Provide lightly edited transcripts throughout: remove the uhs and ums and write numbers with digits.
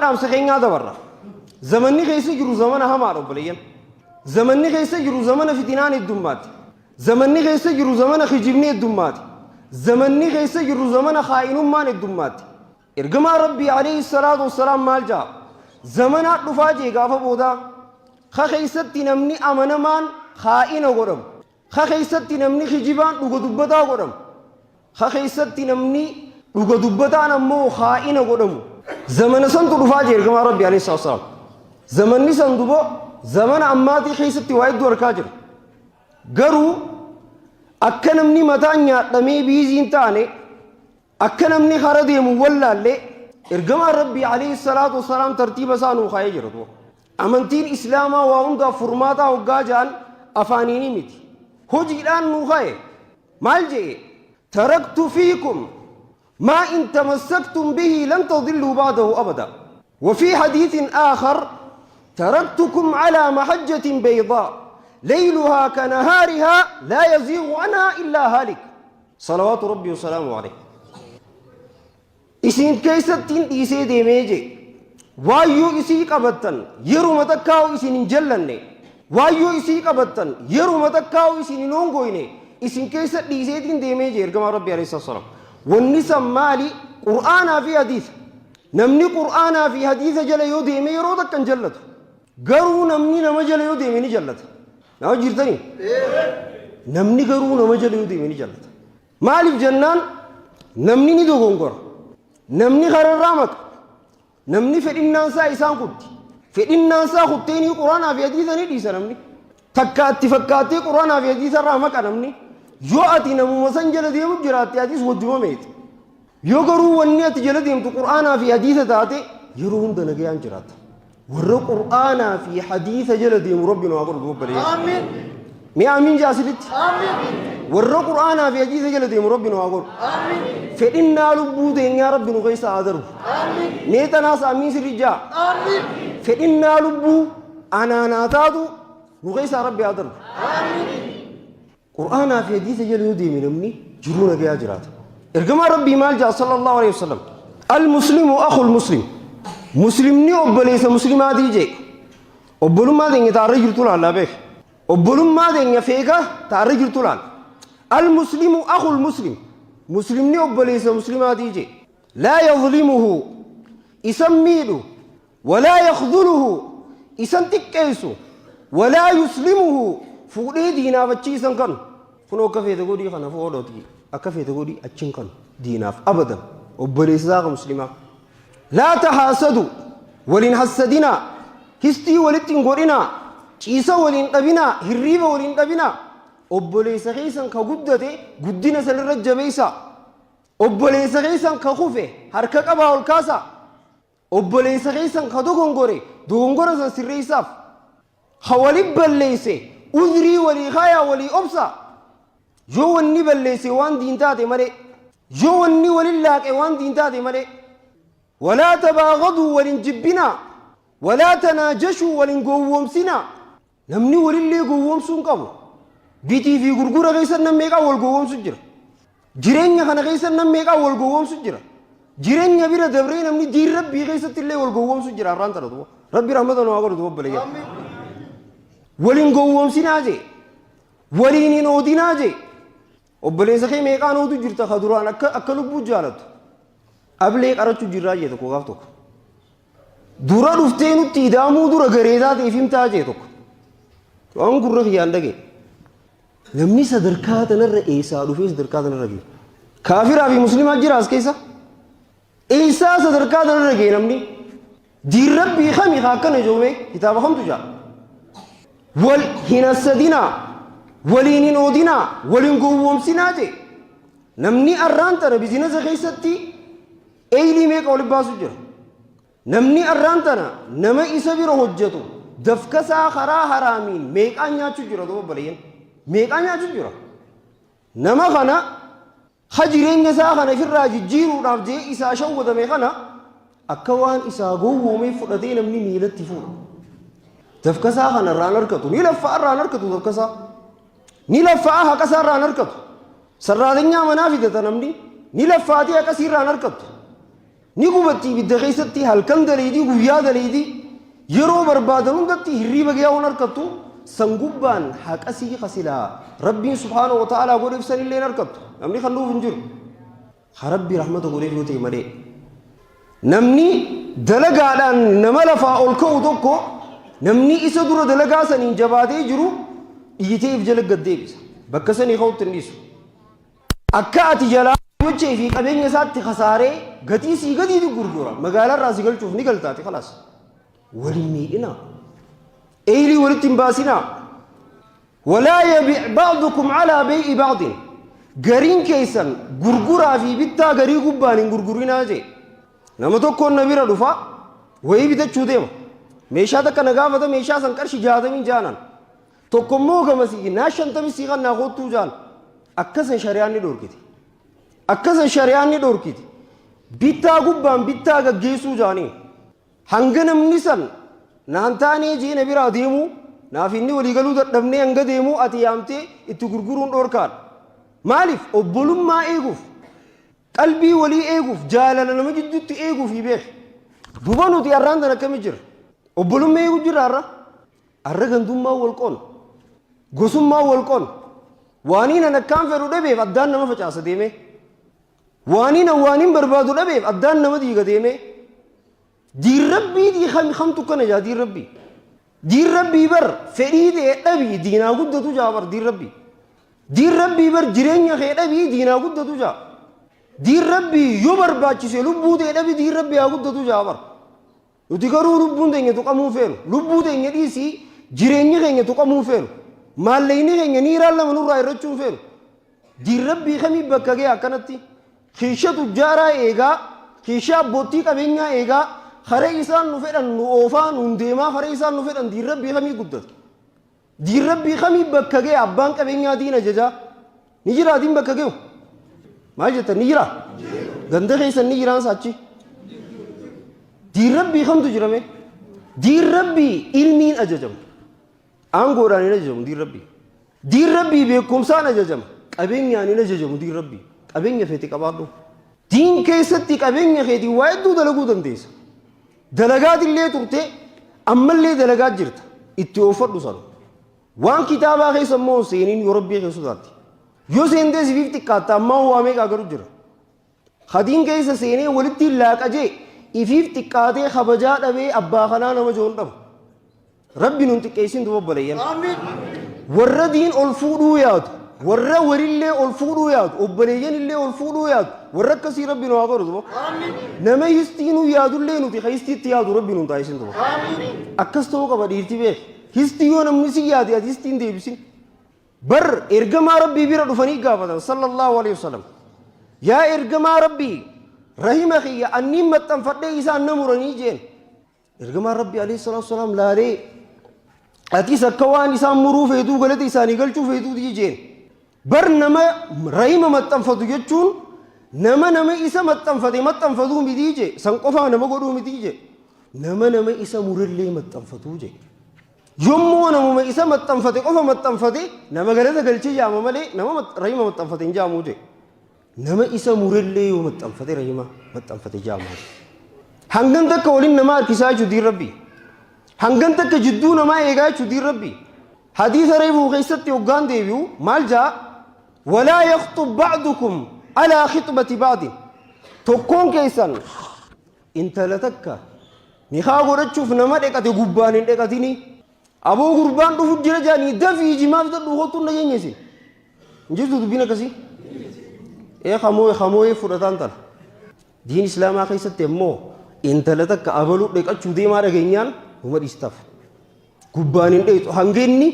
Amma dhaamsa keenyaa dabarra. Zamanni keessa jiru zamana hamaadha, obboleeyyan. Zamanni keessa jiru zamana fitinaan heddummaati. Zamanni keessa jiru zamana kijibni heddummaati. Zamanni keessa jiru zamana kaa'inummaan heddummaati. Ergamaa Rabbii alayhi salaatu wassalaam maal ja'a? Zamanaa dhufaa jee gaafa boodaa ka keessatti namni amanamaan kaa'ina godhamu. Ka keessatti namni kijibaan dhuga dubbataa godhamu. Ka keessatti namni dhuga dubbataan ammoo kaa'ina godhamu. Zamana santu dhufaa jee ergamaa Rabbii alayhi salaatu wassalaam. Zamanni san dubo zamana ammaatii keessatti waa hedduu argaa jira. Garuu akka namni mataan nyaadhamee biiziin taane, akka namni kara deemu wallaallee, ergamaan Rabbii alayhi salaatu wassalaam tartiiba isaa nuu kaa'ee jira duba. Amantiin Islaamaa waa hundaaf furmaataa hoggaa ja'an afaaniini miti. Hojiidhaan nuu kaa'e. Maal je'e? Taraktu fiikum maa in tamassaktum bihi lan tadilluu ba'dahu abada. وفي حديث آخر: تركتكم على محجة بيضاء ليلها كنهارها لا يزيغ عنها إلا هالك، صلوات ربي وسلامه عليه. Isin keessattiin dhiisee deemee jee, waayyoo isii qabattan yeruma takkaa'u isin hin jallanne, waayyoo isii qabattan yeruma takkaa'u isin hin hongoyne isin keessa dhiiseetiin deemee jee ergamaa Rabbi alayhi salaam. Wanni san maali? Qur'aanaa fi hadiisa. Namni qur'aanaa fi hadiisa jala yoo deeme yeroo takka hin jallatu. Garuu namni nama jala yoo deeme ni jallata. Nama jirtanii? Namni garuu nama jala yoo deeme ni jallata. Maaliif jennaan, namni ni dogongora. Namni kararraa maqa. Namni fedhinnaan isaa isaan kutti. Fedhinnaan isaa kutteenii quraanaa fi hadiisa ni dhiisa namni. Takka itti fakkaattee quraanaa fi hadiisa irraa maqa namni. Yoo ati namuma san jala deemu jiraatte, atis wajjuma meeti. Yoo garuu wanni ati jala deemtu quraanaa fi hadiisa taate, yeroo hunda nagayaan jiraatta. Warra quraanaa fi hadiisa jala deemu Rabbi nu haa godhu, obboleeyyan. Amiin. Mee amiin jaasilitti. Amiin. Warra quraanaa fi hadiisa jala deemu Rabbi nu haa godhu. Amiin. Fedhinnaa lubbuu teenyaa Rabbi nu keessa haa darbu. Amiin. Mee tanaas amiin sirri jaa. Amiin. Fedhinnaa lubbuu anaanaa taatu nu keessaa Rabbi haa darbu. Amiin. Qur'aanaa fi hadiisa jala yoo deeme namni jiruu nagayaa jiraata. Ergamaa Rabbii maal jaa sallallahu alaihi wasallam? Al-muslimu akhul muslim. Muslimni obboleessa muslimaatii jee. Obbolummaa teenya taarra jirtu laallaa beek. Obbolummaa teenya feeka taarra jirtu laal. Al-muslimu akhul muslim. Muslimni obboleessa muslimaatii jee. Laa yadhlimuhu, isan miidhu, walaa yakhdhuluhu, isan xiqqeessu, walaa yuslimuhu, fuudhee diinaaf achi isan kanu. Kunoo akka feete godhii kana fuudhoti, akka feete godhii achiin kanu diinaaf abadan obboleessa isaa ka muslimaa. Laa tahaasadu, waliin hassadinaa, histii walitti hin godhinaa, ciisa waliin dhabinaa, hirriiba waliin dhabinaa. Obboleessa keessan ka guddate guddina sanirra jabeessaa. Obboleessa keessan ka kufe harka qabaa ol kaasaa. Obboleessa keessan ka dogongore dogongora san sirreessaaf. Ka wali balleesse uzrii walii kaayaa, walii obsaa. Yoo wanni balleesse waan diin taate malee, yoo wanni walin laaqe waan diin taate malee. Walaa tabaagaduu, walin jibbinaa. Walaa tanaajashuu, walin gowwoomsinaa. Namni walillee gowwoomsuu hin qabu. Bitii fi gurgura keessa nam meeqaa wal gowwoomsu jira. Jireenya kana keessa nam meeqaa wal gowwoomsu jira. Jireenya bira dabree namni diin Rabbii keessatti illee wal gowwoomsu jira har'aan tana duba. Rabbi rahmata nu haa godhu duba obboleeyyan. Waliin gowwoomsinaa jee. Waliin hin oodinaa jee. Obboleessa kee meeqaan oodu jirta ka duraan akka lubbuu jaalattu. Ablee qarachuu jirraa jee tokko gaaf tokko. Dura dhuftee nutti idaamuu dura gareetaa ta'eef himtaa jee tokko. Waan gurra kiyyaan dhagee. Namni sadarkaa tanarra eessaa dhufee sadarkaa tanarra ga'e? Kaafiraa fi muslimaa jira as keessa? Eessaa sadarkaa tanarra ga'e namni? Diin Rabbii kami haa akkana joome? Kitaaba kamtu jaa? Wal hin hassadinaa, waliin hin oodinaa, waliin gowwoomsinaa jee. Namni arraan tana bizinasa keessatti eeylii meeqa walitti baasu jira. Namni arraan tana nama isa bira hojjetu dafkasaa karaa haraamiin meeqaan nyaachuu jira duuba obboleeyyan. Meeqaan nyaachuu jira. Nama kana ha jireenya isaa kana ofirraa jijjiiruudhaaf jee isaa shawwadame kana akka waan isaa gowwoomee fudhatee namni miilatti fuudha. Dafkasaa kana irraan harkatu. Ni laffaa irraan harkatu dafkasaa. Ni laffaa haqasaa irraan harkatu. Sarraatinyaa manaa fidata namni. Ni laffaatii haqasii irraan harkatu. Ni gubatti ibidda keessatti, halkan daleeydii, guyyaa daleeydii, yeroo barbaadan hundatti hirriiba gayaa hin arkattu. San gubbaan haqa sii ka silaa Rabbiin subhaanahu wa ta'aalaa godheef sanillee hin arkattu. Namni kan dhuuf hin jiru. Ka Rabbi rahmata godheef yoo ta'e malee. Namni dalagaadhaan nama lafaa ol ka'u tokko, namni isa dura dalagaa saniin jabaatee jiru dhiitee if jala gad deebisa. Bakka sanii ka'utti hin dhiisu. Akka ati jalaa gochee fi qabeenya isaatti kasaaree gatii sii gadiitu gurgura. Magaalaa irraa si galchuuf ni galtaati kalaas. Waliin miidhinaa. Eeylii walitti hin baasinaa. Walaa yabi' ba'dukum alaa bay'i ba'din. Gariin keessan gurguraa fi bittaa garii gubbaan hin gurgurinaa jee. Nama tokkoon na bira dhufa, wayii bitachuu deema. Meeshaa takka na gaafata, meeshaa san qarshii 60 jaanan. Tokko immoo gamasii naa 50 sii kannaa koottuu jaan. Akkasan shari'aan ni dhorkite. Akkasan shari'aan ni dhorkite. Bittaa gubbaan bittaa gaggeessuu jaanii. Hanga namni san naan taanee jee na biraa deemuu, naaf inni walii galuu dadhabnee hanga deemuu ati yaamtee itti gurguruun dhorkaadha. Maaliif? Obbolummaa eeguuf. Qalbii walii eeguuf, jaalala nama jidduutti eeguufi beeki. Duba nuti har'aan tan akkami jirra? Obbolummaa eeguu jirra har'a? Arra gandummaan wal qoonna. Gosummaan wal qoonna. Waaniin an akkaan fedhu dhabeef addaan nama facaasa deemee. Waaniin an waaniin barbaadu dhabeef addaan nama diiga deemee. Diin Rabbii dii kam kamtu kana jaa diin Rabbii. Diin Rabbii bar fedhii tee dhabii diinaa guddatu jaa bar diin Rabbii. Diin Rabbii bar jireenya kee dhabii diinaa guddatu jaa. Diin Rabbii yoo barbaachise lubbuu tee dhabi diin Rabbii haa guddatu jaa bar. Nuti garuu lubbuun teenya tuqamuu hin feenu. Lubbuu teenya dhiisii jireenyi keenya tuqamuu hin feenu. Maallaqni keenya niiraan lama nurraa hir'achuu hin feenu. Diin Rabbii kamii bakka ga'e akkanatti? Kiisha tujjaaraa eegaa, kiisha abboottii qabeenyaa eegaa, kara isaan nu fedhan nu oofaa, nuun deemaa, kara isaan nu fedhan diin Rabbii kamii guddata? Diin Rabbii kamii bakka ga'e abbaan qabeenyaa diin ajajaa? Ni jiraa diin bakka ga'u? Maal jettan, ni jiraa? Ganda keessan ni jiraan saachi? Diin Rabbii kamtu jira mee? Diin Rabbii ilmiin ajajama. Aangoodhaan hin ajajamu diin Rabbii. Diin Rabbii beekumsaan ajajama. Qabeenyaan hin ajajamu diin Rabbii. Qabeenya feete qabaadhu. Diin keessatti qabeenya keetiin waa hedduu dalaguu dandeessa. Dalagaatillee turte, ammallee dalagaa jirta. Itti oofadhu sana. Waan kitaabaa keessa immoo hin seeniin yoo Rabbii kee sodaatte. Yoo seentee sifiif xiqqaatta, ammaa waa meeqa agaru jira. Hadiin keessa seenee walitti laaqa jee ifiif xiqqaatee kabajaa dhabee abbaa kanaa nama joon dhaba. Rabbi nun xiqqeessin duba obboleeyyan. Warra diin ol fuudhuu yaadu, warra walillee ol fuudhuu yaadu, obboleeyyan illee ol fuudhuu yaadu, warra akkasii Rabbi nu haa godhu duba. Nama histiinuu yaadullee nuti ka histiitti yaadu Rabbi nun taasisin duba. Akkas ta'uu qaba dhiirti beek. Histii yoo namni si yaade ati histiin deebisin. Bar ergamaa Rabbii bira dhufanii gaafatan sallallahu alaihi wasallam. Yaa ergamaa Rabbii, rahima kiyya anniin maxxanfadhee isaan na muranii jeen. Ergamaan Rabbii alayhi salaatu wasalaam laalee, atis akka waan isaan muruu feetuu galata isaanii galchuu feetuuti jeen. Bar nama rahima maxxanfatu jechuun nama nama isa maxxanfate maxxanfatuu mitii jee, san qofaa nama godhuu mitii jee, nama nama isa murellee maxxanfatuu jee. Yommuu namuma isa maxxanfate qofa maxxanfate nama galata galchee jaama malee nama rahima maxxanfate hin jaamuu jee. Nama isa murellee yoo maxxanfate rahima maxxanfate jaamaa. Hangan takka waliin nama harkisaa jechuu diin Rabbii. Hangan takka jidduu namaa eegaa jechuu diin Rabbii. Hadiisa reefuu keessatti hoggaan deebi'u maal jaa? Walaa yakhxub ba'dukum alaa khixbati ba'din. Tokkoon keessan intala takka nikaa godhachuuf nama dheqate gubbaan hin dheqatini. Aboo gurbaan dhufu jira jaanii dafii jimaa fidadhu kottu hin dhageenye isin. Hin jirtu dubbiin akkasii? Ee kamooye kamooyee fudhataan tana. Diin Islaamaa keessatti ammoo intala takka abaluu dheqachuu deemaa dhageenyaan numa dhiistaaf. Gubbaan hin dheeyxu hanga inni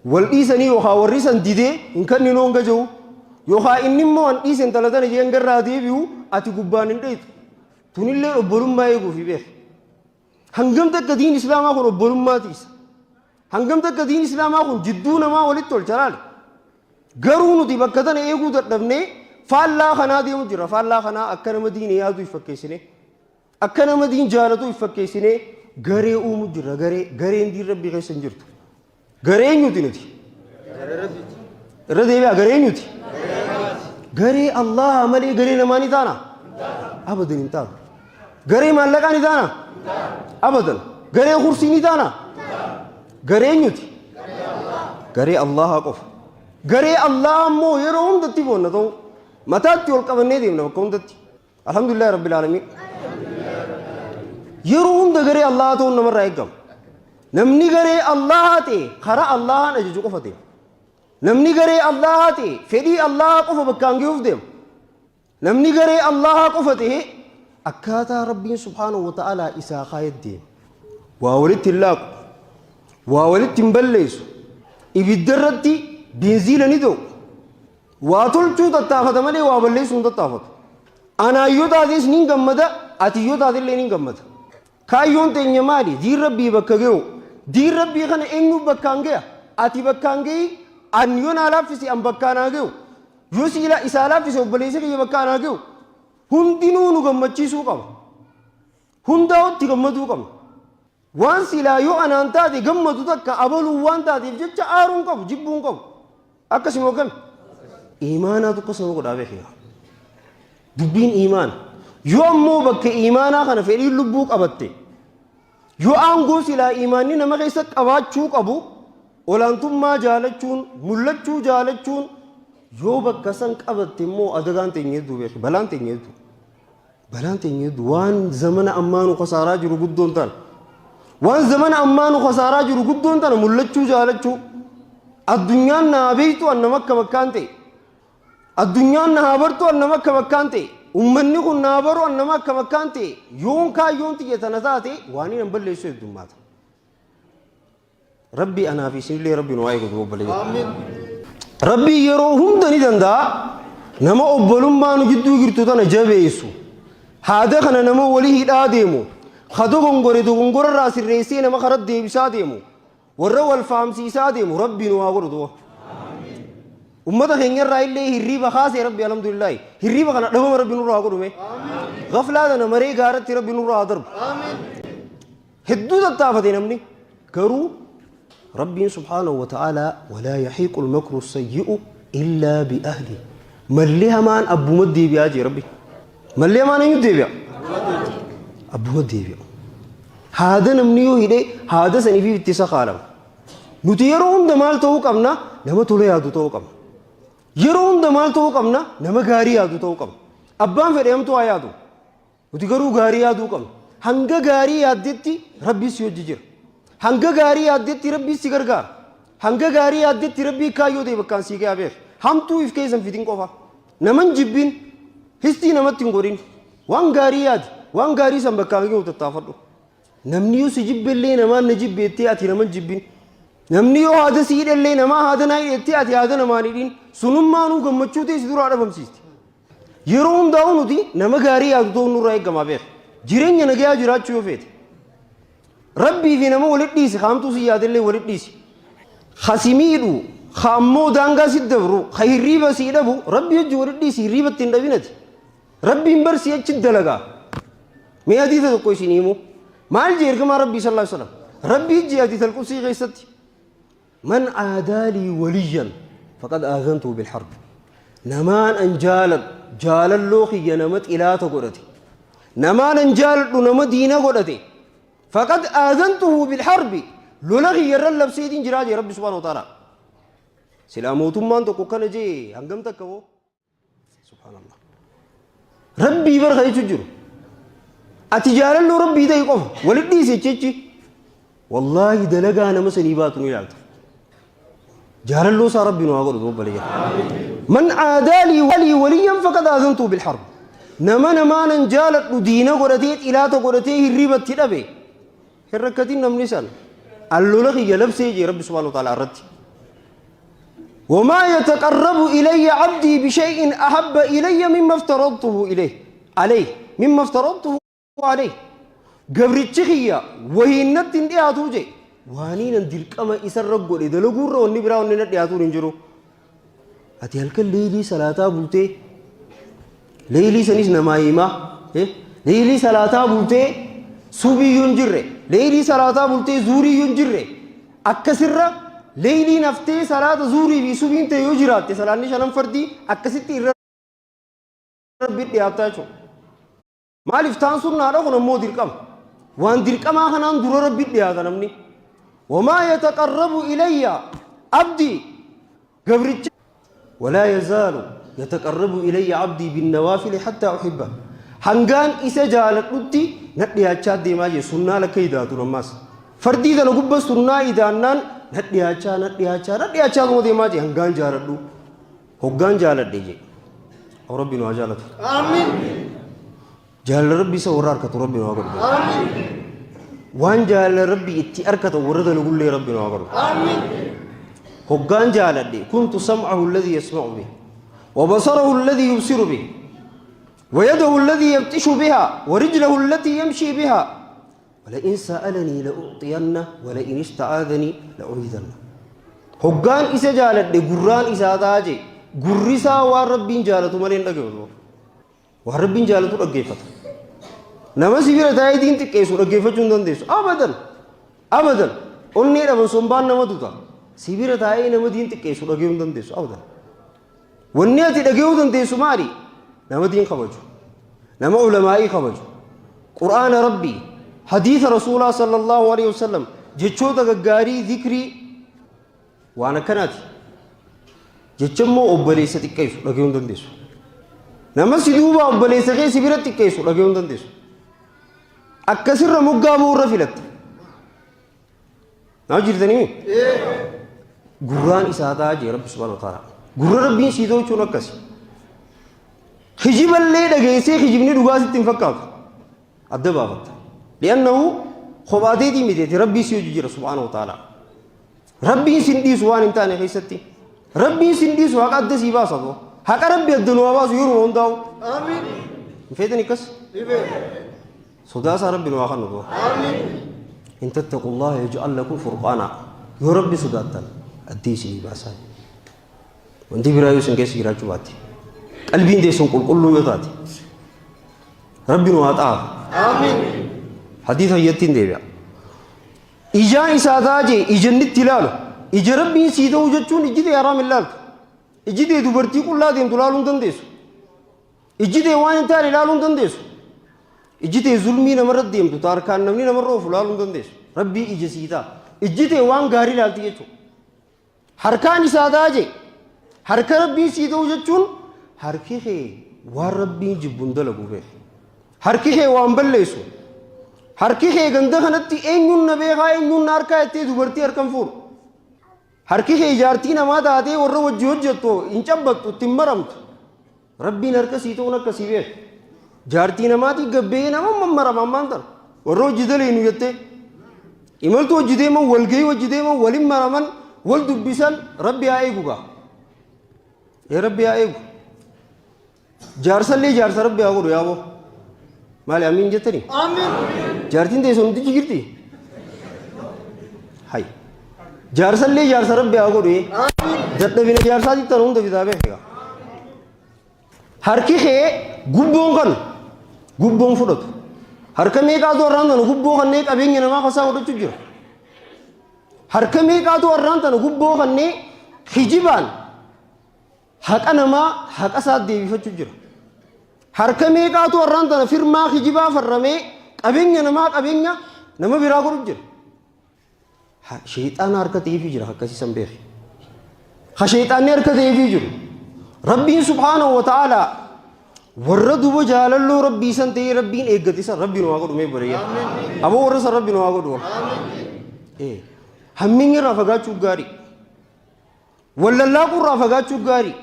wal dhiisanii yookaan warri san didee hin kenninuu hanga jiru yookaan inni immoo an dhiise intala tana jee hanga irraa deebi'u ati gubbaan hin dheeyxu. Tunillee obbolummaa eeguufi beek. Hangam takka diin Islaamaa kun obbolummaa tiisa. Hangam takka diin Islaamaa kun jidduu namaa walitti tolcha laali. Garuu nuti bakka tana eeguu dadhabnee faallaa kanaa deemu jira. Faallaa kanaa akka nama diin yaadu if fakkeessinee, akka nama diin jaalatu if fakkeessinee garee uumu jira. Garee gareen diin Rabbii keessa hin jirtu. Garee eenyuti nuti? Irra deebi'aa, garee eenyuti? Garee Allaha malee garee namaa ni taana? Abadan hin taanu. Garee maallaqaa ni taana? Abadan. Garee kursii ni taana? Garee eenyuti? Garee Allahaa qofa. Garee Allahaa immoo yeroo hundatti boonna ta'u mataatti ol qabannee deemna bakka hundatti. Alhamdulillahi Rabbil Aalamiin. Yeroo hunda garee Allahaa ta'uun namarraa eegama. Namni garee Allahaa ta'e karaa Allahaan ajaju qofa deema. Namni garee Allaahaa ta'e fedhii Allaahaa qofa bakkaan gayuuf deema. Namni garee Allaahaa qofa ta'e akkaataa Rabbiin subhaanahu wa ta'aalaa isaa kaayet deema. Waa walitti hin laaqu. Waa walitti hin balleessu. Ibidda irratti beenziila ni ta'u. Waa tolchuu tattaafata malee waa balleessuu hin tattaafatu. Anaan yoo taates niin gammada, ati yoo taatellee niin gammada. Kaayyoon teenya maali? Diin Rabbii bakka gayuu. Diin Rabbii kana eenyu bakkaan gaya? Ati bakkaan gayi, an yoo naa laaffise an bakkaan haa gayu. Yoo sii isaa laaffise obboleessa kiyya bakkaan haa gayu. Hundinuu nu gammachiisuu qaba. Hundaa'utti gammaduu qabna. Waan silaa yoo anaan taate gammadu takka abaluun waan taateef jecha aaruu hin qabu, jibbuu hin qabu. Akkasuma akkami? Iimaanaatu akkas nama godhaa beekaa. Dubbiin iimaana. Yoo ammoo bakka iimaanaa kana fedhiin lubbuu qabatte, yoo aangoo silaa iimaanni nama keessa qabaachuu qabu, olaantummaa jaalachuun, mul'achuu jaalachuun, yoo bakka san qabatte immoo adagaan teenya hedduu beeki, balaan teenya hedduu. Balaan teenya hedduu waan zamana ammaa nu kasaaraa jiru guddoon tana. Waan zamana ammaa nu kasaaraa jiru guddoon tana mul'achuu jaalachuu. Addunyaan naa beektu an nama akka bakkaan ta'e. Addunyaan na haa bartu an nama akkam akkaan ta'e, ummanni kun na haa baru an nama akkam akkaan ta'e, yoon kaayyoon tiyya tana taate waaniin an balleessu heddummaata. Rabbi anaa fi isinillee Rabbi nu haa eegu obboleeyyan. Rabbi yeroo hunda ni danda'a nama obbolummaa nu jidduu jirtu tana jabeessu. Haada kana nama walii hidhaa deemu. Ka dogongore dogongora irraa sirreessee nama karaa deebisaa deemu. Warra wal fahamsiisaa deemu Rabbi nu haa godhu du'a. Ummata keenya irraa illee hirriiba kaasee Rabbi alhamdulillaahi. Hirriiba kana dhabama Rabbi nurraa haa godhu mee. Gaflaa tana maree gaaratti Rabbi nurraa haa darbu. Hedduu tattaafate namni garuu Rabbiin subhaanahu wa ta'aalaa walaa yahiiqul makru sayyi'u illaa bi ahli. Malli hamaan abbuma deebi'aa jee Rabbi. Malli hamaan eenyu deebi'a? Abbuma deebi'a. Haada namni yoo hidhe haada saniif itti sakaalama. Nuti yeroo hunda maal ta'uu qabna? Nama tola yaadu ta'uu qabna. Yeroo hunda maal ta'uu qabna? Nama gaarii yaadu ta'uu qabna. Abbaan fedhe hamtuu haa yaadu. Nuti garuu gaarii yaaduu qabna. Hanga gaarii yaaddetti Rabbiin si hojii jira. Hanga gaarii yaaddetti Rabbiin si gargaara. Hanga gaarii yaaddetti Rabbiin kaayyoo ta'e bakkaan sii gahaa beeka. Hamtuu if keessa hin fidin qofa. Nama hin jibbin. Histii namatti hin godhin. Waan gaarii yaadi. Waan gaarii san bakkaan gahu tattaafadhu. Namni yoo si jibbellee namaan na jibbe jettee ati nama hin jibbin. Namni yoo haada si hidhellee namaa haada naa hidhe jettee ati haada namaan hidhin. Sunummaanuu gammachuu ta'e si duraa dhabamsiisti. Yeroo hundaa'uu nuti nama gaarii yaadu ta'uun nurraa eegamaa beeka. Jireenya nagayaa jiraachuu yoo feete. Rabbii fi nama walitti dhiisi, haamtuu si yaadellee walitti dhiisi. Ka si miidhu, ka ammoo daangaa si dabru, ka hirriiba si dhabu, Rabbii wajji walitti dhiisi, hirriiba ittiin hin dhabinati. Rabbiin bar si achi dalagaa. Mee hadiisa tokko isin himu. Maal jee ergamaa Rabbii sallallahu alaihi wasallam? Rabbii jee hadiisa al-qudsii keessatti. Man aadaa lii waliyyan faqad aazantuhu bilharb. Namaan an jaaladhu jaalalloo kiyya nama xilaata godhate. Namaan an jaaladhu nama diina godhate. Faqad aazantuhu bilharbi. Lola kiyya irra labseetiin jiraa jee Rabbi subhaanahu wa ta'ala. Silaa mootummaan tokko kana jee hangam takka hoo? Subhaanallah. Rabbii bara kan jechuun jiru. Ati jaalalloo Rabbii ta'e qofa walit dhiisi jechi. Wallaahi dalagaa nama sanii baatu ni ilaalta. Jaalalloo isaa Rabbi nu haa godhu obboleeyyan. Man aadaa lii waliyyan faqad aazantuu bil harb. Nama namaanan jaaladhu diina godhatee xilaata godhatee hirribatti dhabe. Hin rakkatin namni san. An lola kiyya labsee jee Rabbi subhaanahu wa ta'ala irratti. Wamaa yataqarrabu ilayya abdii bishay'in ahabba ilayya mimma aftaradtuhu ilayh alayh mimma aftaradtuhu alayh. Gabrichi kiyya wahiin natti hin dhiyaatuu jee. Waaniin an dirqama isarra godhe dalaguurra wanni biraa wanni na dhiyaatuun hin jiru. Ati halkan leeylii salaataa bultee leeylii sanis namaa himaa leeylii salaataa bultee subiyyuu hin jirre leeylii salaataa bultee zuuriyyuu hin jirre akkasirra leeyliin haftee salaata zuurii fi subiin ta'e yoo jiraatte salaanni shanan fardii akkasitti irra rabbi dhiyaattaa jechuudha. Maaliif taan sunnaadha kun ammoo dirqama. Waan dirqamaa kanaan dura Rabbi dhiyaata namni. Wamaa yataqarrabu ilayya abdii gabricha. Walaa yazaalu yataqarrabu ilayya abdii binnawaafili hattaa uhibba. Hangaan isa jaaladhutti na dhiyaachaa deemaa jee sunnaa lakka idaatu ammaas. Fardii tana gubba sunnaa idaannaan na dhiyaachaa na dhiyaachaa na dhiyaachaa tuma deemaa jee hangaan jaaladhu. Hoggaan jaaladhe jee. Aw Rabbi nu haa jaalatu. Amiin. Jaalala Rabbi isa warra harkatu Rabbi nu haa godhu. Amiin. Waan jaalala Rabbi itti harkatan warra dalagullee Rabbi nu haa godhu. Amiin. Hoggaan jaaladhe kuntu sam'ahu alladhi yasma'u bih wa basarahu alladhi yubsiru bih wa yadahu alladhi yabxishu biha wa rijlahu allati yamshi biha Wala'in sa'alanii la'u'xiyanna wala'in ista'aadhanii la'u'iidanna. Hoggaan isa jaaladhe gurraan isaa ta'a jee gurri isaa waan Rabbiin jaalatu malee hin dhaggeeffatu. Waan Rabbiin jaalatu dhaggeeffata. Nama si bira taa'ee diin xiqqeessu dhaggeeffachuu hin dandeessu. Abadan. Abadan. Onnee dhaban sombaan nama duta. Si bira taa'ee nama diin xiqqeessu dhaggeeffachuu hin dandeessu. Abadan. Wanni ati dhagayuu dandeessu maali? Nama diin kabaju. Nama ulamaa'ii kabaju. Qur'aana Rabbii, hadiisa Rasuulaa sallallahu alaihi wasallam, jechoota gaggaarii, zikrii waan akkanaati. Jecha immoo obboleessa xiqqeessu dhagayuu hin dandeessu. Nama si duuba obboleessa kee si bira xiqqeessu dhagayuu hin dandeessu. Akkasirra moggaa bu'uurra filatta. Naa jirtanii? Gurraan isaa ta'a jee Rabbi subhaanahu wa ta'ala. Gurra Rabbiin sii tolchuun akkasi. Kijiballee dhageessee kijibni dhugaa sitti hin fakkaatu. Adda baafatta. Li'annahu kophaa teetii miti Rabbii si hojii jira subhaanahu wa ta'ala. Rabbiin sin dhiisu waan hin taane keessatti. Rabbiin sin dhiisu haqa adda sii baasa boo. Haqa Rabbi adda nu haa baasu yeruma hundaa'u. Amiin. Hin feetan akkas? Dhibee. Sodaa isaa Rabbi nu haa kennu boo. Amiin. In tattaqullaha yaj'al lakum furqaana. Yoo Rabbi sodaattan addee isinii baasaa. Wanti biraa yoo isin keessa jiraachuu baatte. Qalbiin teessan qulqulluu yoo taate. Rabbi nu haa xaafu. Amiin. Hadiisa hiyyattiin deebi'a. Ijaan isaa ta'a jee ija inni itti ilaalu. Ija Rabbiin sii ta'u jechuun ijji tee haraam hin laaltu. Ijji tee dubartii qullaa deemtu laaluu hin dandeessu. Ijji tee waan hin taane ilaaluu hin dandeessu. Ijji tee zulmii namarra deemtu ta harkaan namni namarra oofu laaluu hin dandeessu. Rabbii ija sii ta'a. Ijji tee waan gaarii ilaalti jechuudha. Harkaan isaa ta'a jee. Harka Rabbiin sii ta'u jechuun harki kee waan Rabbiin jibbu hin dalagu beeki. Harki kee waan balleessu. Harki kee ganda kanatti eenyuun na beekaa eenyuun na harkaa jettee dubartii harkan fuudhu. Harki kee jaartii namaa taatee warra wajji hojjettu hin cabbattu itti hin maramtu. Rabbiin harka sii ta'uun akka sii beeku. Jaartii namaatii gabbee nama mammarama ammaan tana. Warra hojii daleenu jettee. Imaltuu hojii deeman walgahii hojii deeman waliin maraman wal dubbisan Rabbi haa eegu gaa. Ee Rabbi haa eegu. Jaarsallee jaarsa Rabbi haa godhu yaaboo. Maali amiin jettanii? Amiin. Jaartiin teessan hundi jirti? Hay. Jaarsallee jaarsa Rabbi haa godhu. Dadhabina jaarsaatti tan hunda fidaa beeka. Harki kee gubboon kan gubboon fudhatu. Harka meeqaatu har'aan tana gubboo kannee qabeenya namaa kasaa godhachuu jira. Harka meeqaatu har'aan tana gubboo kannee kijibaan haqa namaa haqa isaa deebifachuu jira. Harka meeqaatu har'aan tana firmaa kijibaa farramee qabeenya namaa qabeenya nama biraa godhu jira. Sheexaana harka ta'eefii jira akkasii san beeki. Ha sheexaanni harka ta'eefii jiru. Rabbiin subhaanahu wa ta'aalaa warra duba jaalalloo rabbii san ta'ee rabbiin eeggate san rabbi nu haa godhu mee bareeyya. Aboo warra san rabbi nu haa godhu. Hammiin irraa fagaachuu gaarii. Wal lallaaquu irraa fagaachuu gaarii.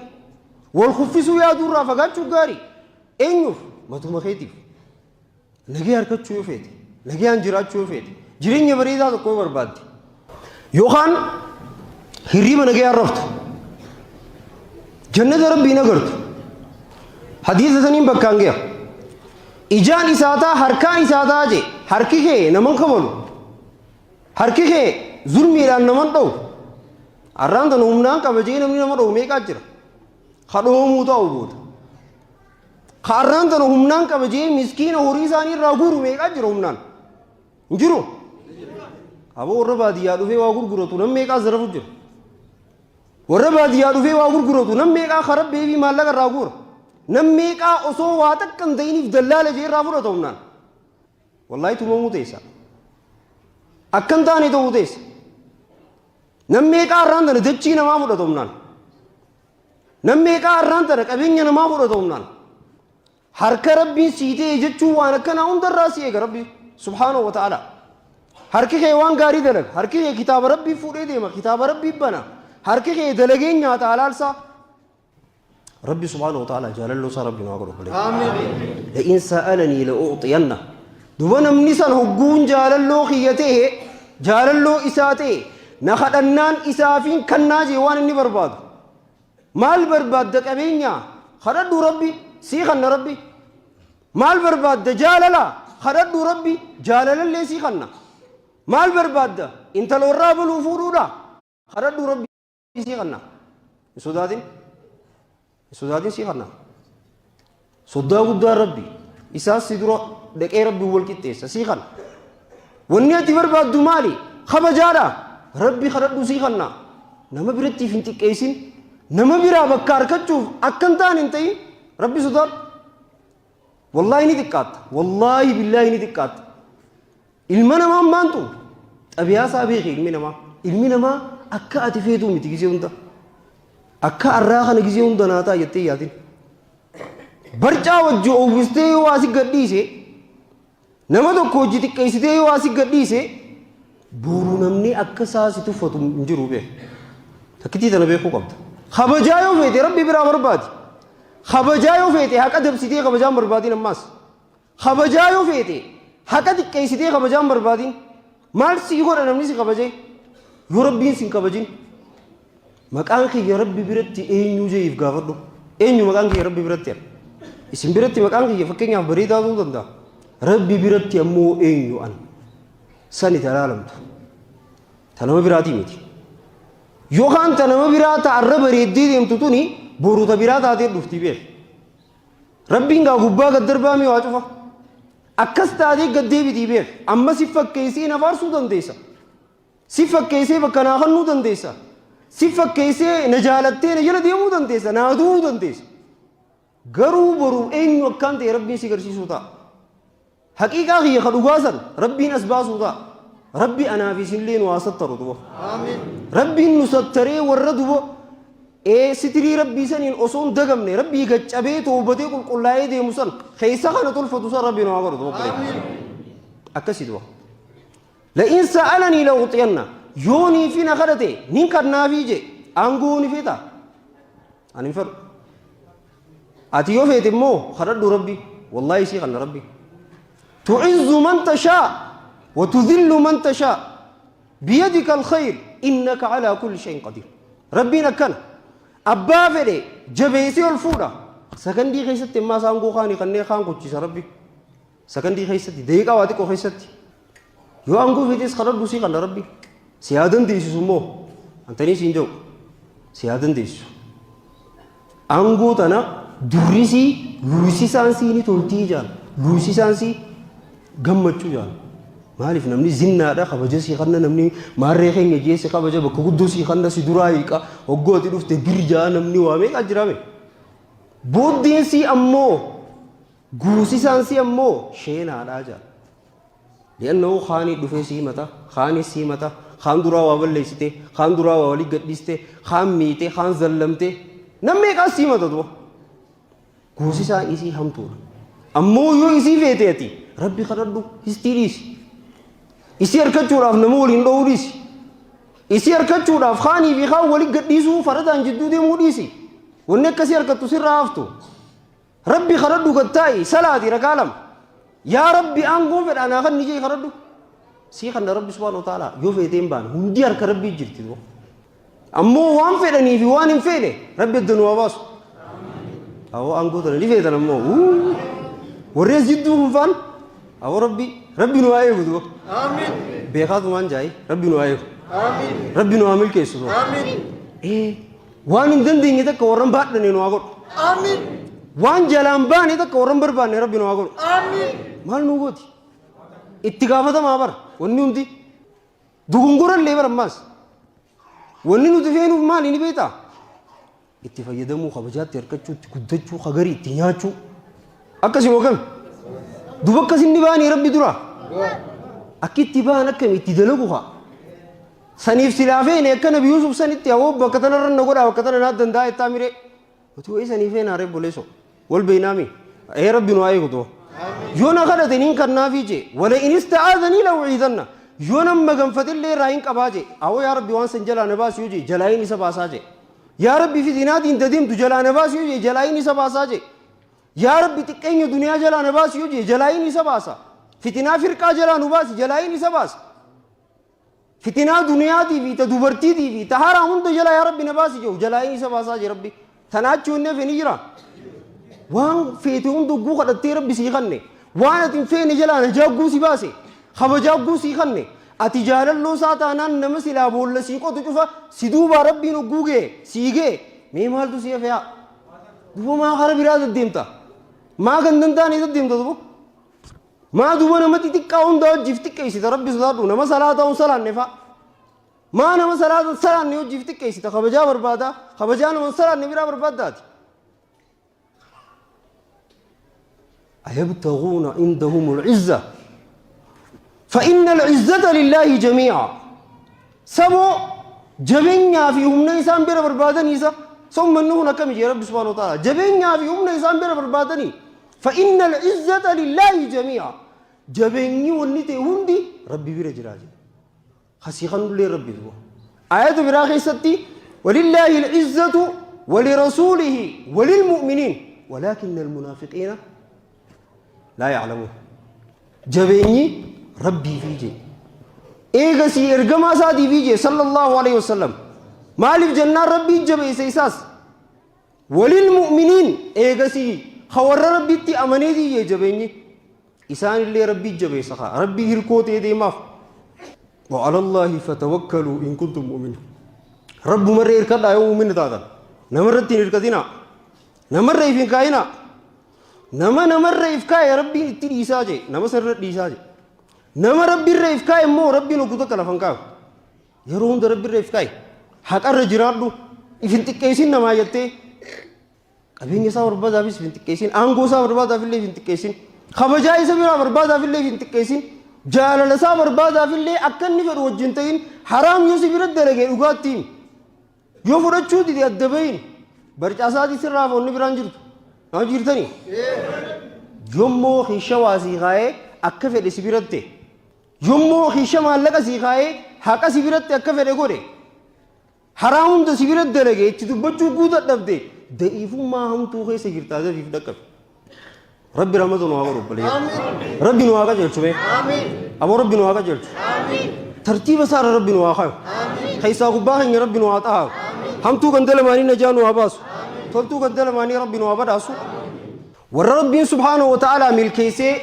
Wal kuffisuu yaaduu irraa fagaachuu gaarii. Eenyuuf? Matuma keetiif. Nagaya harkachuu yoo feete, nagayaan jiraachuu yoo feete, jireenya bareedaa tokko yoo barbaadde, yookaan hirriiba nagayaan raftu, jannata rabbii agartu, hadiisa saniin bakkaan ga'a. Ijaan isaa ta'a, harkaan isaa ta'a jee, harki kee naman kabalu, harki kee zulmiidhaan naman dhowu. Arraan tana humnaan qaba jee namni nama dhowu meeqaa jira? Ka dhoomuu ta'u booda. Ka arraan tana humnaan qaba jee miskiina horii isaanii irraa guuru meeqaa jira humnaan? Hin jiru. Aboo warra baadiyyaa dhufee waa gurguratu nam meeqaa zarafu jira. Warra baadiyyaa dhufee waa gurguratu nam meeqaa karabbee fi maallaqa irraa guura. Nam meeqaa osoo waa takka hin ta'iniif dallaala jee irraa fudhata humnaan. Wallaahi tumamuu teessa. Akka hin taane ta'uu teessa. Nam meeqaa har'aan tana dachii namaa fudhata humnaan. Nam meeqaa har'aan tana qabeenya namaa fudhata humnaan. Harka Rabbiin sii ta'e jechuun waan akkanaa hundarraa si eega Rabbi subhaanahu wa ta'ala. Harki kee waan gaarii dalaga. Harki kee kitaaba Rabbii fuudhee deema. Kitaaba Rabbii bana. Harki kee dalagee nyaata halaalsaa. Rabbi subhaanahu wa ta'ala jaalalloo isaa Rabbi nu haa godhu obboleessa. La'in sa'alanii la'uuxiyanna. Duba namni san hogguun jaalalloo kiyya ta'e jaalalloo isaa ta'e na kadhannaan isaafiin kannaa jee waan inni barbaadu. Maal barbaadda qabeenya? Kadhadhu Rabbi sii kanna Rabbi. Maal barbaadda jaalala? Kadhadhu Rabbi jaalalallee sii kanna. Maal barbaadda? Intala warraa baluu fuudhuudha? Kadhadhu Rabbi sii kanna. Hin sodaatin. Hin sodaatin sii kanna. Soddaa guddaan Rabbi. Isaas si dura dhaqee Rabbi wal qixxeessa sii kanna. Wanni ati barbaaddu maali? Kabajaadha. Rabbi kadhadhu sii kanna. Nama biratti hin xiqqeessin. Nama biraa bakka harkachuuf akka hin taane hin ta'in. Rabbi sodaadhu. Wallaahi ni xiqqaatta. Wallaahi billaahi ni xiqqaatta. Ilma namaa maantu xabiyaa isaa beeki ilmi namaa. Ilmi namaa akka ati feetuu miti gisee hunda. Akka arraa kana gisee hunda naa ta'a jettee yaadin. Barcaa wajji oowwistee yoo asii gadhiise nama tokko hojii xiqqeessitee yoo asii gadhiise boru namni akka isaa si tuffatu hin jiru beeku. Takkitii tana beekuu qabda. Kabajaa yoo feete rabbi biraa barbaadi. Kabajaa yoo feete haqa dabsitee kabajaan barbaadin ammaas. Kabajaa yoo feete haqa xiqqeessitee kabajaa hin barbaadin. Maal sii godha namni si kabajee? Yoo Rabbiin si hin kabajin. Maqaan kiyya Rabbi biratti eenyuu je'iif gaafadhu. Eenyu maqaan kiyya Rabbi biratti an? Isin biratti maqaan kiyya fakkeenyaaf bareedaa ta'uu danda'a. Rabbi biratti ammoo eenyu an? Sani talaalamtu. Ta nama biraatii miti. Yookaan ta nama biraa ta arra bareeddee deemtu tuni boru ta biraa taatee dhufti beek. Rabbiin gaa gubbaa gad darbaa mi waa cufa. Akkas taatee gad deebitii beek. Amma si fakkeessee na faarsuu dandeessa. Si fakkeessee bakka naa kennuu dandeessa. Si fakkeessee na jaalattee na jala deemuu dandeessa. Naa du'uu dandeessa. Garuu boru eenyu akkaan ta'e Rabbiin si garsiisuu ta'a. Haqiiqaa kiyya ka dhugaa san Rabbiin as baasuu ta'a. Rabbi anaa fi isinillee nu haa sattaru duba. Rabbiin nu sattaree warra duba ee sitirii Rabbii saniin osoo hin dagamne Rabbii gaccabee toobatee qulqullaa'ee deemu san keessa kana tolfatu san Rabbi nu haa godhu duba. Akkasii duba. La'in sa'alanii la'uxiyanna yoonii fi na kadhate nin kannaafii jee aangoo ni feeta. Ani hin fedhu. Ati yoo feete immoo kadhadhu Rabbi. Wallaahi sii kanna Rabbi. Tu'izzu man tashaa wa tudhillu man tashaa. Biyadika alkhayr innaka alaa kulli shay'in qadiir. Rabbiin akkana. Abbaa fedhe jabeessee ol fuudha. Sakandii keessatti ammaa saangoo kaanii kanneen kaan kuchisa Rabbi. Sakandii keessatti daqiiqaa waa xiqqoo keessatti. Yoo aangoo feetes kadhadhu sii kanna Rabbi. Si haa dandeessisu immoo antanii siin jedhu si haa dandeessisu. Aangoo tana durrisii luusisaan sii ni toltii jaan luusisaan sii gammachuu jaan. Maaliif namni zinnaadha kabaja sii kanna namni maarree keenya jee si kabaja bakka guddoo sii kanna si duraa hiiqa hoggoo ati dhufte bir jaa namni waa meeqa jiraame. Booddeen sii ammoo Guusisaan si ammoo sheenaadhaa jedha. Li'annahu kaanii dhufee si himata, kaanis si himata, kaan duraa waa balleessite, kaan duraa waa walii gadhiiste, kaan miite, kaan zallamte. Nam meeqaas si himata duba. Guusisaan isii hamtuudha. Ammoo yoo isii feete ati rabbi kadhadhu histii dhiisi. Isii harkachuudhaaf nama waliin dha'uu dhiisi. Isii harkachuudhaaf kaanii fi kaan walii gadhiisuu faradaan jidduu deemuu dhiisi. Wanni akkasii harkattu sirraa haftu. Rabbi kadhadhu gad taa'i salaati rakaa lama. Yaa Rabbi aangoo fedha anaa kanni jee kadhadhu. Sii kanna Rabbi subhaanahu wa ta'ala yoo feetee hin baane hundi harka Rabbii jirti duuba. Ammoo waan fedhanii fi waan hin feene Rabbi adda nu haa baasu. Awoo aangoo tana ni feetan ammoo. Warri as jidduu kun faan awoo Rabbi Rabbi nu haa eegu duuba. Beekaatumaan jaayi Rabbi nu haa eegu. Rabbi nu haa milkeessu duuba. Ee Waan hin dandeenye takka warra hin baadhanne nu haa godhu. Amiin. Waan jalaan baane takka warra hin barbaanne Rabbi nu haa godhu. Amiin. Maal nu gooti? Itti gaafatamaa bara wanni hundi. Dogongora illee bara ammaas. Wanni nuti feenuuf maali ni beektaa? Itti fayyadamuu, kabajaatti harkachuu, itti guddachuu, hagarii itti nyaachuu. Akkasii moo kami? Duba akkas inni baanii Rabbi dura. Akki itti ba'an akkami itti dalagu haa. Saniif silaa feene akka Nabi Yuusuf sanitti hawoo bakka tanarra na godhaa, bakka tana naa danda'a jettaa miree. Nuti wayii sanii feenaa ree obboleessoo. Wal beeynaami. Ee Rabbi nu haa eegu duba. Yoo na kadhate niin kannaafii jee. Wala in ista'aadhanii la u'iidanna. Yoo nan maganfatillee irraa hin qabaa jee. Awoo yaa Rabbi waan san jalaa na baasi yoo jee jalaayin isa baasaa jee. Yaa Rabbi fitinaatiin dadeemtu jalaa na baasi yoo jee jalaayin isa baasaa jee. Yaa Rabbi xiqqeenya duniyaa jalaa na baasi yoo jee jalaayin isa baasa. Fitinaa firqaa jalaa nu baasi jalaayin isa baasa. Fitinaa duniyaatii fi ta dubartiitii fi ta haraam hunda jalaa yaa Rabbi na baasi jedhu jalaayin isa baasaa jee Rabbi. Tanaa achi wanni hafe ni jira. Waan feete hunda hogguu kadhattee Rabbi sii kanne. Waan ati hin feene jalaa najaa hogguu si baase. Kabajaa hogguu sii kanne. Ati jaalalloo isaa taanaan nama silaa boolla sii qotu cufa si duubaa Rabbiin hogguu ga'e sii ga'e mee maaltu si hafe haa. Duuba maa kara biraa deddeemta? Maa gandan taane deddeemta duuba? Maa duuba nama xixiqqaa hundaa wajjiif xiqqeessita? Rabbi sodaadhu. Nama salaataa hin salaanne fa'a. Maa nama salaata hin salaanne wajjiif xiqqeessita? Kabajaa barbaadaa? Kabajaa nama hin salaanne biraa barbaaddaati? Ayabtaguuna indahumul izza فإن العزة لله جميعا. Saboo jabeenyaa fi humna isaan bira barbaadanii isa summanni kun akkami jee Rabbi subhaanahu wa ta'ala? Jabeenyaa fi humna isaan bira barbaadanii, فإن العزة لله جميعا, jabeenyi wanni ta'e hundi Rabbi bira jira jedhe. Kasii kanullee Rabbi duba ayata biraa keessatti ولله العزة ولرسوله وللمؤمنين ولكن المنافقين لا يعلمون. Jabeenyi Rabbii fi jee eegasii ergamaa isaatii fi jee sallallahu alaihi wasallam. Maaliif jennaan, Rabbiin jabeessa isaas, وللمؤمنين, eegasii ka warra Rabbitti amaneetii jee. Jabeenyi isaanillee Rabbii jabeessa kaa Rabbii hirkoo ta'ee deemaaf. وعلى الله فتوكلوا إن كنتم مؤمنين. Rabbumarra hirkadhaa yoo mu'mina taatan. Namarratti hin hirkatinaa, namarra if hin kaayinaa. Nama namarra if kaaye Rabbiin itti dhiisaa jee, nama sanirra dhiisaa jee. Nama Rabbirra if kaaye immoo Rabbiin hogguu takka lafa hin kaayu. Yeroo hunda Rabbirra if kaaye, haqarra jiraadhu, if hin xiqqeessin namaa jettee. Qabeenya isaa barbaadaafis if hin xiqqeessin, aangoo isaa barbaadaaf illee if hin xiqqeessin, kabajaa isa biraa barbaadaaf illee if hin xiqqeessin, jaalala isaa barbaadaaf illee akka inni fedhu wajjin ta'in. Haraam yoo si bira dalage dhugaatti himi. Yoo fudhachuu dide adda bahin. Barcaa isaatii sirraa foonni biraan jirtu nama jirtanii. Yommoo kiisha waa sii kaayee akka fedhe si biratte, yommoo kiisha maallaqa sii kaayee haqa si biratti akka fedhe godhe, haraam hunda si bira dalage, itti dubbachuu guuta dhabde, da'iifummaa hamtuu keessa jirtaa. Dafiif dhaqqabe. Rabbi rahmata nu haa godhu obboleeyyan. Rabbi nu haa qajeelchu mee. Aboo Rabbi nu haa qajeelchu. Tartiiba isaarra Rabbi nu haa kaayu. Keessaa gubbaa keenya Rabbi nu haa xahaaru. Hamtuu ganda lamaanii najaa nu haa baasu. Toltuu ganda lamaanii Rabbi nu haa badhaasu. Warra Rabbiin subhaanahu wa ta'aalaa milkeessee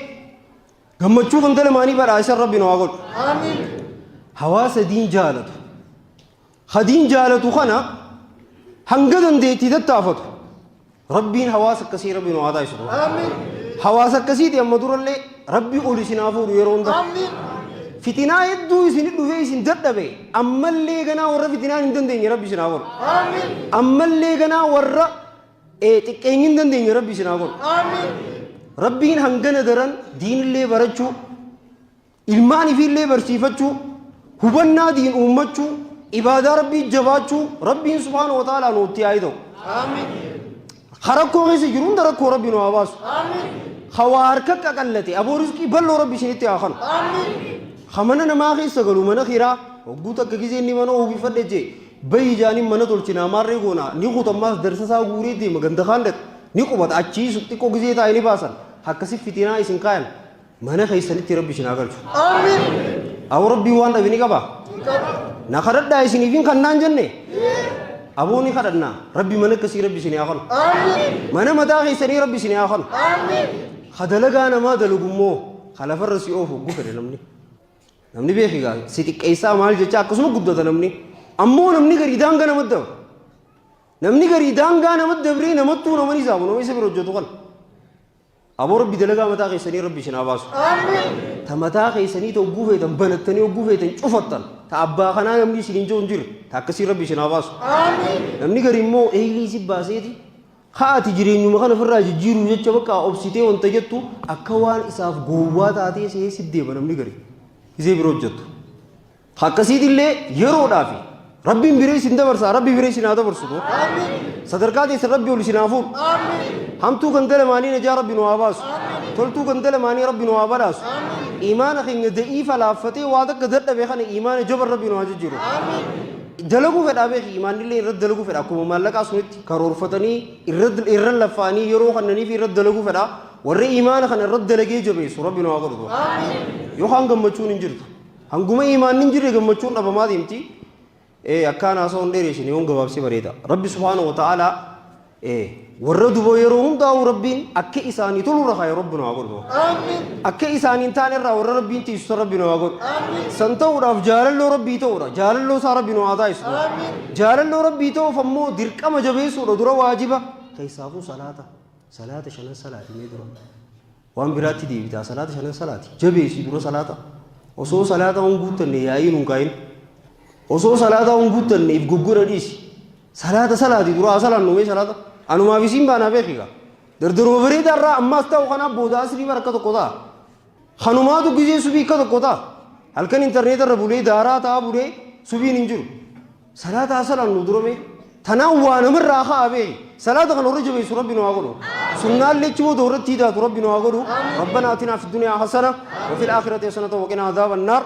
gammachuu ganda lamaanii badhaasan Rabbi nu haa godhu. Hawaasa diin jaalatu. Ha diin jaalatu kana hanga dandeettii tattaafatu. Rabbiin hawaasa akkasii Rabbi nu haa taasisu. Hawaasa akkasiiti amma durallee Rabbi ol isin haa fuudhu yeroo hunda. Fitinaa hedduu isin dhufee isin dadhabe, ammallee ganaa warra fitinaan hin dandeenye Rabbi isin haa godhu. Ammallee ganaa warra xiqqeenyi hin dandeenye Rabbi isin haa godhu. Rabbiin hangana daran diinillee barachuu, ilmaan ifiillee barsiifachuu, hubannaa diin uummachuu, ibaadaa Rabbii jabaachuu Rabbiin subhaanahu wa ta'aalaa nutti haa ta'u. Ha rakkoo keessa jiru hunda rakkoo Rabbi nu haa baasu. Ha waa harka qaqallate aboo rizqii bal'oo Rabbi isinitti haa kanu. Ha mana namaa keessa galu, mana kiraa hogguu takka gizee inni mana uwwifadhe jee bayi jaaniin, mana tolchinaa maarree goonaa ni kutammaas darsa isaa guuree deema, ganda kaan dhaqa ni qubata, achii xiqqoo gizee taa'e ni baasan. Akkasi fitinaa isin kaayan mana keessanitti Rabbi isin haa galchu. Aboo Rabbii waan dhabe ni qaba. Na kadhadhaa isiniif hin kannaan jenne. Aboo ni kadhannaa. Rabbi mana akkasii Rabbi isin haa kanu. Mana mataa keessanii Rabbi isin haa kanu. Ha dalagaa namaa dalagu immoo ha lafarra si oofu hogguu fedhe namni. Namni beeki gaa si xiqqeessaa maal jecha akkasuma guddata namni. Ammoo namni garii daangaa namatti dabra. Namni garii daangaa namatti dabree namattuu nama ni saamu, nama isa bira hojjetu kana. Aboo Rabbi dalagaa mataa keessanii Rabbi isin haa baasu. Ta mataa keessanii ta hogguu feetan banattanii hogguu feetan cufattan ta abbaa kanaa namni isin hin jiru hin jirre ta akkasii Rabbi isin haa baasu. Namni gari immoo eeylii isin baaseeti haati jireenyuma kana ofirraa jijjiiruu jecha bakka obsitee wanta jettu akka waan isaaf gowwaa taatee see si deema namni gari. Isee bira hojjettu. Akkasiitillee yeroodhaafi Rabbiin biree isin dabarsa, Rabbi biree isin haa dabarsu. Sadarkaa teessan Rabbi ol isin haa fuudhu. Hamtuu ganda lamaanii najaa Rabbi nu haa baasu. Toltuu ganda lamaanii Rabbi nu haa badhaasu. Imaana keenya da'iifa laaffatee waa takka dadhabe kana imaana jaban Rabbi nu haa jijjiiru. Dalaguu fedhaa beeki, imaannillee irratti dalaguu fedha, akkuma maallaqaa sunitti karoorfatanii irra laffaanii yeroo kannaniif irratti dalaguu fedha. Warri imaana kana irratti dalagee jabeessu Rabbi nu haa godhu. Yookaan gammachuun hin jirtu. Hanguma iimaanni hin jirre gammachuun dhabamaa deemti. Akkaan haasawaa hin dheereessine, yoon gabaabsee bareeda. Rabbi subhaanahu wa ta'aalaa warra duba yeroo hundaa'u Rabbiin akka isaanii tolurra kaaya Rabbi nu haa godhu. Akka isaanii hin taane irraa warra Rabbiin tiisu Rabbi nu haa godhu. San ta'uudhaaf jaalalloo Rabbii ta'uudha. Jaalalloo isaa Rabbi nu haa taasisu. Jaalalloo Rabbii ta'uuf ammoo dirqama jabeessuudha dura waajiba. Keessaafuu salaata. Salaata shanan salaati mee dura. Waan biraatti deebitaa, salaata shanan salaati. Jabeessi dura salaata. Osoo salaata hin guuttanne yaa'iin hin kaa'in. Osoo salaata hin guuttanne if goggora dhiisi. Salaata salaati dura haa salaannu mee salaata. Anumaaf isiin baanaa beekiga. Dardaruma bareedaa irraa ammaas ta'u kanaaf booda asrii bara akka tokko ta'a. Kanumaatu gizee subii akka tokko ta'a. Halkan intarneeta irra bulee daaraa ta'aa bulee subiin hin jiru. Salaata haa salaannu dura mee. Tanaan waa namarraa ka'a beeki. Salaata kana warra jabeessu Rabbi nu haa godhu. Sunnaallee achi booda warra itti hidhaatu Rabbi nu haa godhu. Rabbana atinaa fi duniyaa hasana wa fil aakhirati hasanatan wa qinaa adaaban naar.